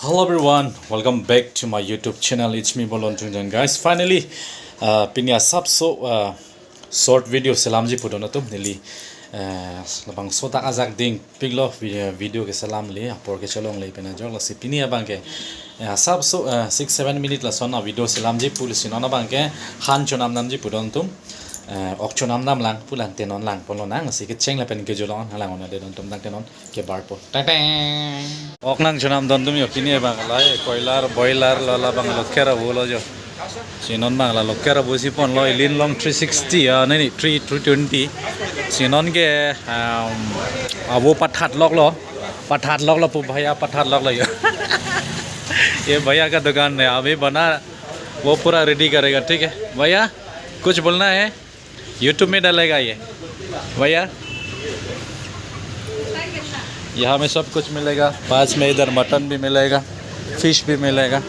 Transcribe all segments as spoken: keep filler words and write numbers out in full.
Hello everyone, welcome back to my YouTube channel. It's me, Bolon Chungjan, guys. Finally, uh, pini asapso, uh, short video selamji pudon atum neli, uh, labangso dak ajak dingpiklo vi-, video keselam le, apor kechelongle pen ajok lasi pini abangke, uh, asapso, uh, six seven minute lason a video selamji pu lasi non abangke han chonam namji pudon atum, uh, ok chonam nam lang pu lang te non langponlonang, lasi kecheng lapen kejut along lang on-e de don atum, tangte non kebarpo. Tang tang. Ok nangchonam don atum jo, pini abang la koilar, boiler lo, labang loker avo lo jo. Si non abang la loker avo si ponlo, ilin long three sixty, ah, nahi, nahi, three, three twenty. Si non ke, um, avo pathat loklo. Pathat loklo pu bhaiya, pathat loklo jo. ये भैया का दुकान है, अभी बना, वो पूरा रेडी करेगा, ठीक है भैया? कुछ बोलना है? YouTube में डालेगा ये भैया। यहाँ में सब कुछ मिलेगा, पास में इधर मटन भी मिलेगा, फिश भी मिलेगा।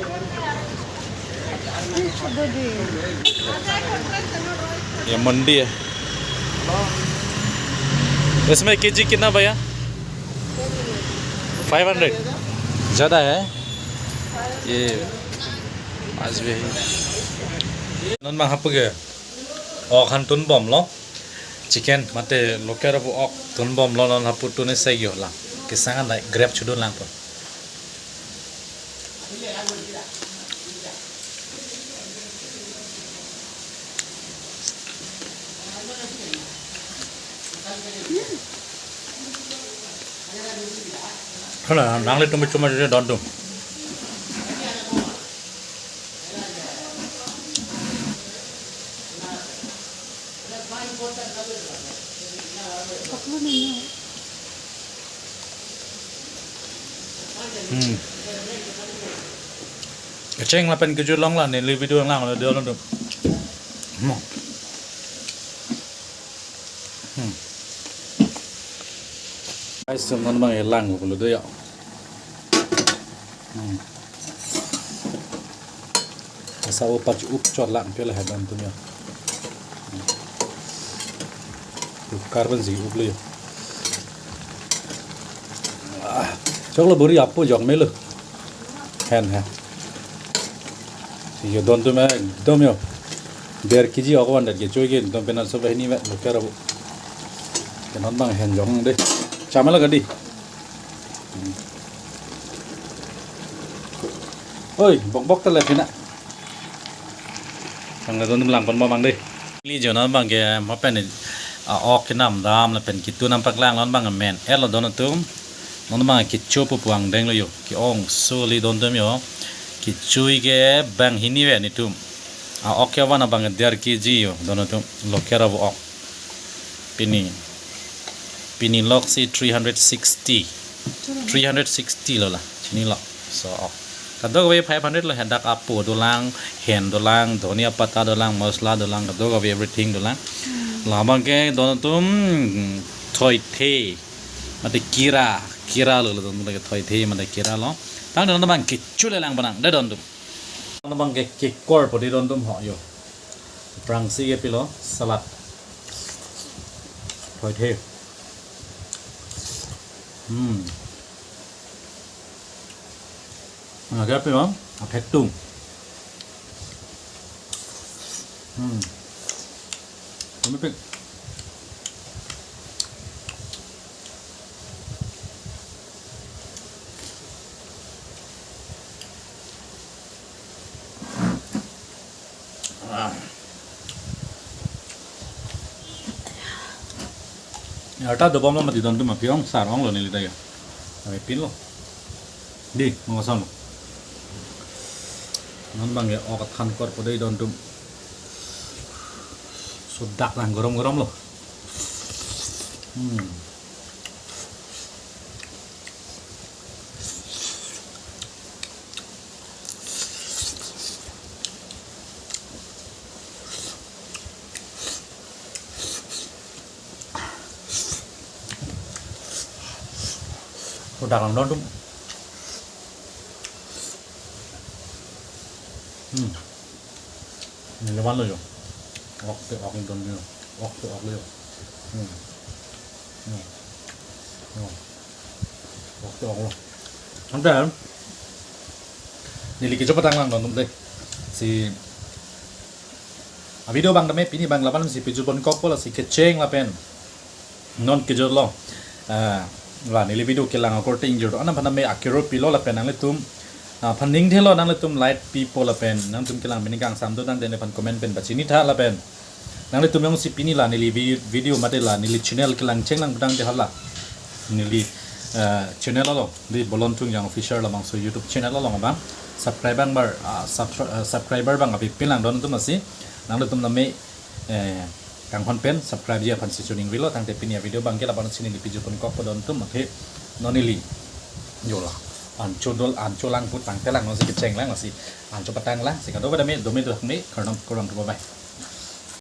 ये मंडी है। इसमें केजी कितना भैया? Five hundred। ज़्यादा है ये। आज भी है। Non abang hapu ke ok han tunbomlo. Chicken mate loker avo ok tunbomlo, non hapu tun-e segi hola. Kesang an dai grab chudun langpo. Hala, nanglitum chuma chuma don atum. Hmm. Kecheng lapen kejut along la neli video lang la dia along tu. Hmm. Hmm. Guys, teman bang elang ko lo dia. Hmm. Asa o pach up chot lang pela hai don atum jo. Kukar pen si up le jo. Ah, choklo buri apo jok melo. Hen hen. Si jo don atum ekdom jo. Der keji ok van det kechui ke don pen an sob hini me loker avo. Ke non abang hen jok de. Chamela kadi. Oi, bok bok tele pina. Kang don atum langpon mo bang de. Ili jo non abangke mo pen, ah, ok kenam dam lapen kitu nam paklang, non abang men. Elo don atum. Non abang kecho pu puang denglo jo. Ke-ong soli don atum jo. Kechui ke bang hini ve netum. Ah, ok kevan abang der keji jo don atum. Loker avo ok. Pini, pini lok si three hundred sixty. Three hundred sixty lo la, chinilo. So, ok. Kadokave five hundred lo, hadak apo dolang, hen dolang, dhania pata dolang, masala dolang, kadokave everything dolang. Hmm. Labang ke don atum thoithe, mate kira, kira lo, lo don atum ke thoithe, mate kira lo. Tang don atum abang kecho le lang bonang, de don atum. Don abang ke kekor po de don atum ho jo. Prangsi ke pilo salad. Thoithe. Hmm. Nah, dia apa, Bang? Apa itu? Hmm. Kami pik. Ah. Arta dobom lo mati don atum, api ong sar ong lo neli ta ya. Api pin lo. Di, mangosong lo. Non abang ke ok than kor po de don atum. Sodak lang gorom gorom lo. Hmm. Sodak lang don atum. Hmm. Neli vanlo jo. Ok te ok don jo. Ok te ok lo jo. Hmm. Jo. Jo. Ok te ok lo. Ante, Neli kejor patang lang don dei. Si a video abang tame pini abang laban si pejor pon kokpo, lasi kecheng lapen non kejorlo. Ah, la neli video kelang akorte ingjir do-an aphan tame akero pilo lapen nanglitum, ah, aphan ningthelo, nanglitum like pipo lapen nangtum kelang pini kangsam do tangte nephan comment pen pachini tha lapen nanglitum jongsi pini la neli vi-, video mate la neli channel kelang chenglang pu tangte hala neli, eh, channel along, di Bolon Thungjang Official labangso YouTube channel along abang subscribe abang bar, ah, subscri-, eh, subscriber abang avepin lang don atum lasi nanglitum tame, eh, kanghon pen subscribe ji aphan si choningrilo. Tangte pini a video abang ke laban si neli pejor pon kokpo don atum, athe non neli jola ancho dol, ancho lang pu tangte lang, non si kecheng lang, lasi ancho patang lang, si kado pada me, dome do me, kardom, kurang do, bye bye.